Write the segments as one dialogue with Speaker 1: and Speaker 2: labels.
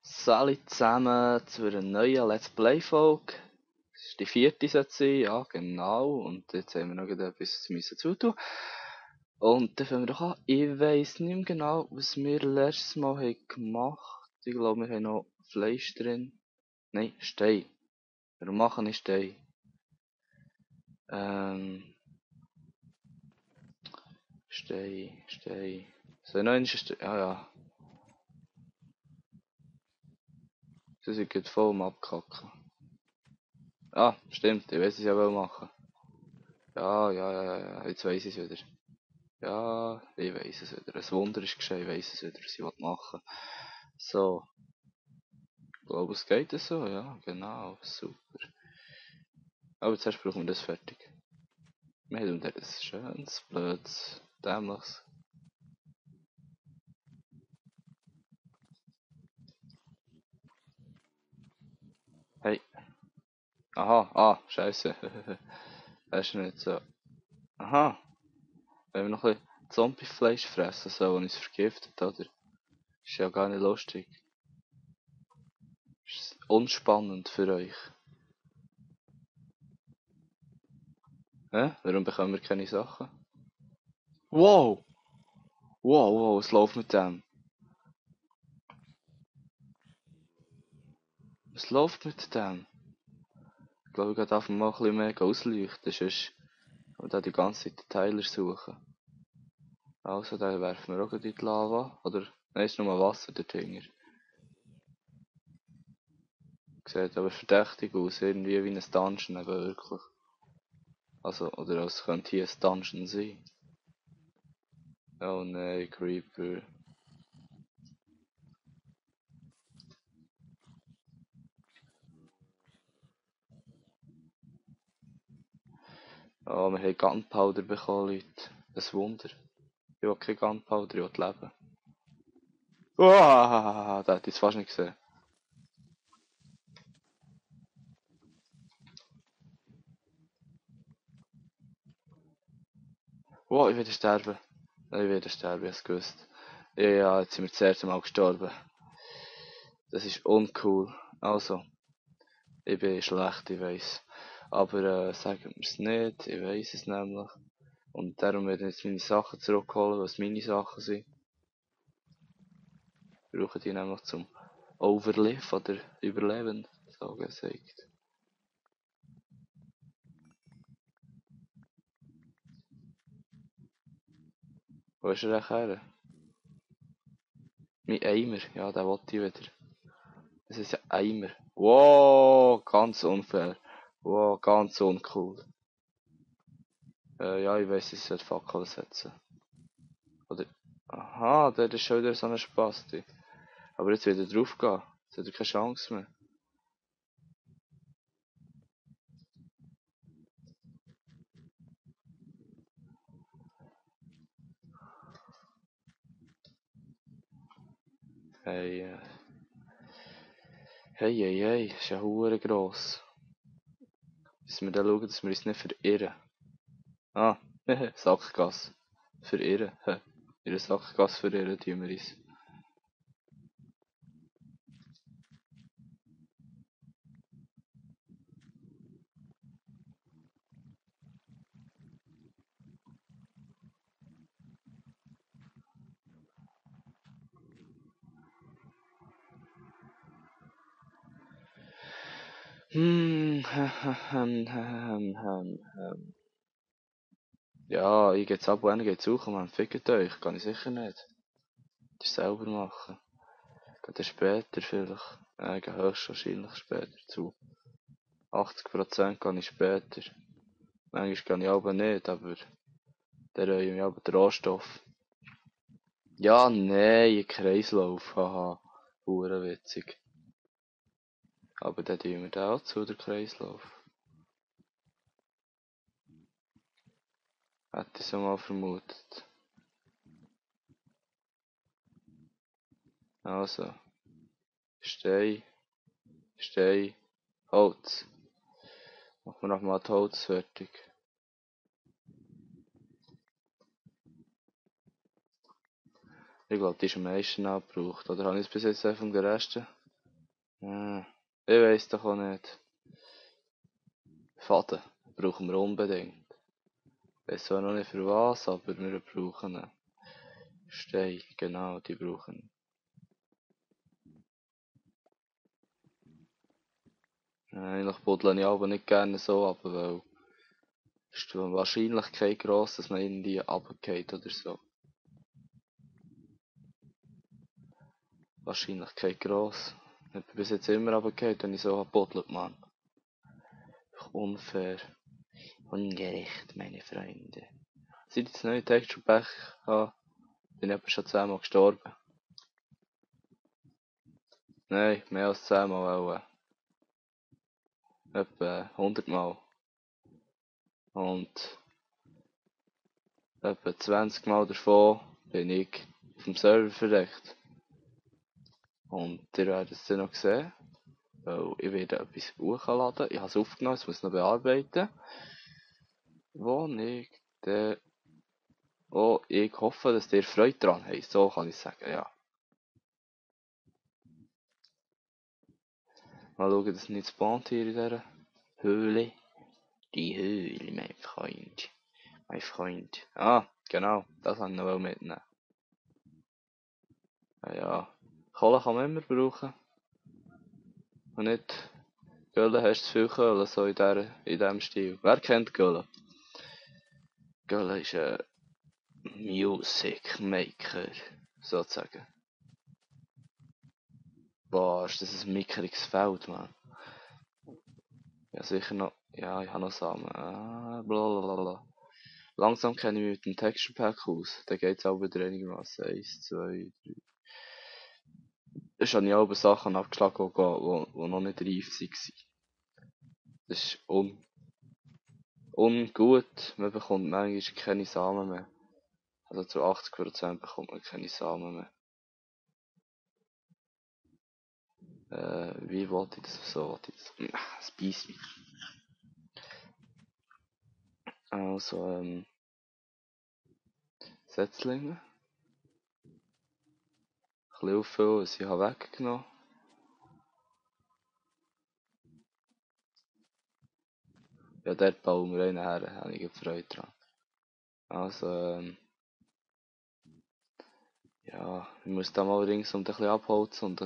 Speaker 1: Salut zusammen zu einer neuen Let's Play-Folge. Das ist die vierte, sollte es sein, ja genau. Und jetzt haben wir noch etwas müssen zutun. Und dann fangen wir doch an. Ich weiss nicht mehr genau, was wir letztes Mal haben gemacht. Ich glaube, wir haben noch Fleisch drin. Nein, Stein. Wir machen nicht Stein. Stein. So, nein, ist Stein. Ah ja. Sie sind gerade voll am Abkacken. Ah, stimmt, ich weiß, was ich auch machen. Ja. Jetzt weiss ich es wieder. Ja, ich weiss es wieder. Ein Wunder ist geschehen, ich weiss es wieder, was ich machen will. So, ich glaube, es geht so, ja, genau, super. Aber zuerst brauchen wir das fertig. Wir haben dort ein schönes, blödes, dämliches. Hey, scheiße. Das ist nicht so. Aha, wenn wir noch ein bisschen Zombie-Fleisch fressen sollen und uns vergiftet, oder? Ist ja gar nicht lustig. Ist unspannend für euch. Hä? Warum bekommen wir keine Sachen? Wow! Wow, was läuft mit dem? Was läuft mit dem? Ich glaube, ich darf mal ein bisschen mehr ausleuchten, sonst wir da die ganze Zeit den Teiler suchen. Also, dann werfen wir auch gleich in die Lava. Oder, nein, ist nur Wasser dort hinten. Sieht aber verdächtig aus, irgendwie wie ein Dungeon, eben wirklich. Also, oder als könnte hier ein Dungeon sein. Oh nein, Creeper. Oh, wir haben Gunpowder bekommen, Leute. Ein Wunder. Ich will kein Gunpowder, ich will leben. Uah, das hätte ich fast nicht gesehen. Wow, ich werde sterben. Ich werde sterben, ich hab's gewusst. Ja, jetzt sind wir das erste Mal gestorben. Das ist uncool. Also, ich bin schlecht, ich weiss. Aber sagen wir es nicht, ich weiss es nämlich. Und darum werde ich jetzt meine Sachen zurückholen, was meine Sachen sind. Ich brauche die nämlich zum Overlive oder Überleben, so gesagt. Wo ist er her? Mein Eimer, ja, den wollte ich wieder. Das ist ja Eimer. Wow, ganz unfair. Wow, ganz uncool. Ja, ich weiss, ich sollte Fackeln setzen. Oder, aha, der ist schon wieder so ein Spasti. Aber jetzt wieder drauf gehen. Jetzt hat er keine Chance mehr. Hey, hey, ist ja hure gross. Müssen wir dann schauen, dass wir uns nicht verirren. Ah, Sackgasse. Verirren. In der Sackgasse verirren tun wir uns. Ja, ich geht's ab und an geht's suchen, man. Fickt euch. Kann ich sicher nicht. Das selber machen. Geht dann später vielleicht. Ich gehe höchstwahrscheinlich später zu. 80% kann ich später. Manchmal kann ich aber nicht, aber der reue mir aber den Rohstoff. Ja, nein, Kreislauf, haha. Hure witzig. Aber dann tun wir den auch zu, der Kreislauf. Hätte ich so mal vermutet. Also, Stein, Holz. Machen wir nochmal das Holz fertig. Ich glaube, die ist am meisten abgebraucht. Oder habe ich es bis jetzt einfach von den Resten? Ich weiss doch auch nicht. Faden brauchen wir unbedingt. Ich weiss zwar noch nicht für was, aber wir brauchen ihn. Steine, genau, die brauchen wir. Eigentlich buddle ich aber nicht gerne so ab, weil ist die Wahrscheinlichkeit gross, dass man irgendwie runtergeht oder so. Wahrscheinlichkeit gross. Ich bin bis jetzt immer runtergeht, wenn ich so gebuddelt, Mann. Unfair. Ungerecht, meine Freunde. Seit ich das neue Texture Pack habe, bin ich etwa schon 10-mal gestorben. Nein, mehr als 10-mal auch. Etwa 100-mal. Und etwa 20-mal davon bin ich auf dem Server verreckt. Und ihr werdet es dann noch sehen. Weil ich werde etwas hochladen. Ich habe es aufgenommen, es muss noch bearbeiten. Wo ich dann... Oh, ich hoffe, dass ihr Freude daran habt. So kann ich sagen, ja. Mal schauen, dass es nicht spawnt hier in dieser Höhle. Die Höhle, mein Freund. Mein Freund. Ah, genau. Das wollte ich noch mitnehmen. Ja. Kohle kann man immer brauchen. Und nicht... Gölle hast du zu viel Kohle, so in diesem Stil. Wer kennt Gölle? Gölle ist ein Music Maker, sozusagen. Boah, ist das ein mickriges Feld, man. Ja, sicher noch. Ja, ich habe noch Samen. Blablabla. Langsam kenne ich mich mit dem Texture Pack aus. Da geht es auch wieder einigermaßen. 1, 2, 3. Da habe ich auch Sachen abgeschlagen, die noch nicht reif waren. Das ist ungut. Man bekommt manchmal keine Samen mehr. Also zu 80% bekommt man keine Samen mehr. Wie wollte ich das? So wollte ich das. Es beißt mich. Also, Setzlinge. Ein bisschen auffüllen, was ich habe weggenommen. Ja, dort bauen wir einen her, habe ich Freude dran. Also, ja, ich muss da mal ringsum ein bisschen abholzen und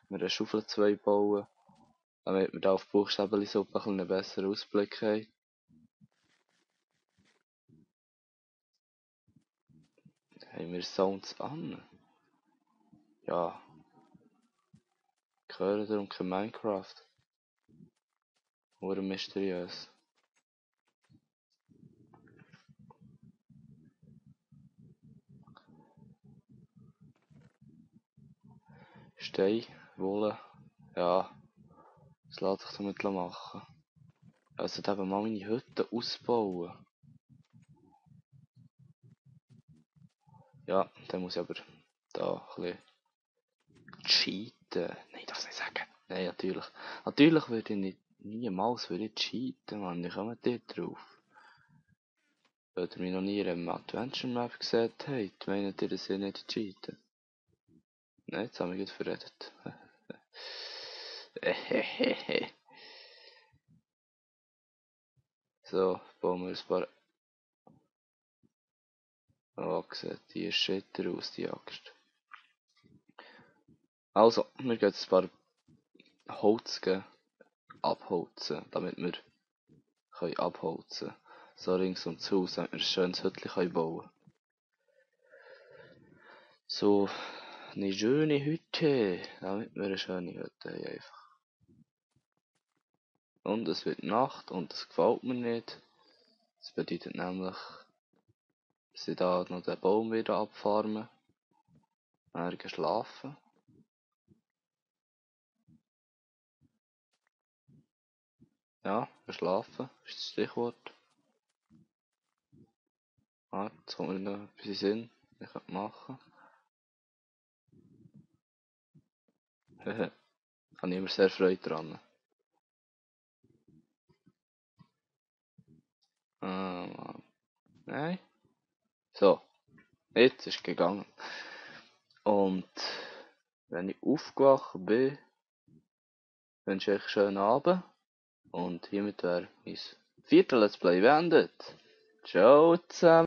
Speaker 1: mir eine Schaufel 2 bauen, damit wir da auf Buchstabenlisuppe einen besseren Ausblick haben. Haben wir Sounds an? Ja. Ich höre darum kein Minecraft. Nur mysteriös. Stein, Wolle, ja, das lässt sich damit machen. Also eben mal meine Hütte ausbauen. Ja, dann muss ich aber da ein bisschen cheaten. Nein, darf ich nicht sagen. Nein, natürlich. Natürlich würde ich nicht, niemals würde ich cheaten, Mann. Wie kommt ihr drauf? Weil ihr mich noch nie in einem Adventure Map gesehen habt, meint ihr, dass ich nicht cheaten? Nein, jetzt haben wir gut verredet. So, bauen wir ein paar Achsen. Die ist shit aus, die Axt. Also, wir gehen jetzt ein paar Holz abholzen, damit wir abholzen können. So rings ums Haus, damit wir ein schönes Hütchen bauen können. So, eine schöne Hütte, damit wir eine schöne Hütte haben einfach. Und es wird Nacht und das gefällt mir nicht. Das bedeutet nämlich, dass ich da noch den Baum wieder abfarmen. Dann schlafen. Ja, schlafen ist das Stichwort. Jetzt kommt mir noch etwas in den Sinn, was ich machen könnte. Habe ich immer sehr Freude dran. Ah, Mann. Nein. So, jetzt ist es gegangen. Und wenn ich aufgewacht bin, wünsche euch einen schönen Abend und hiermit wäre mein vierter Let's Play beendet. Ciao zusammen!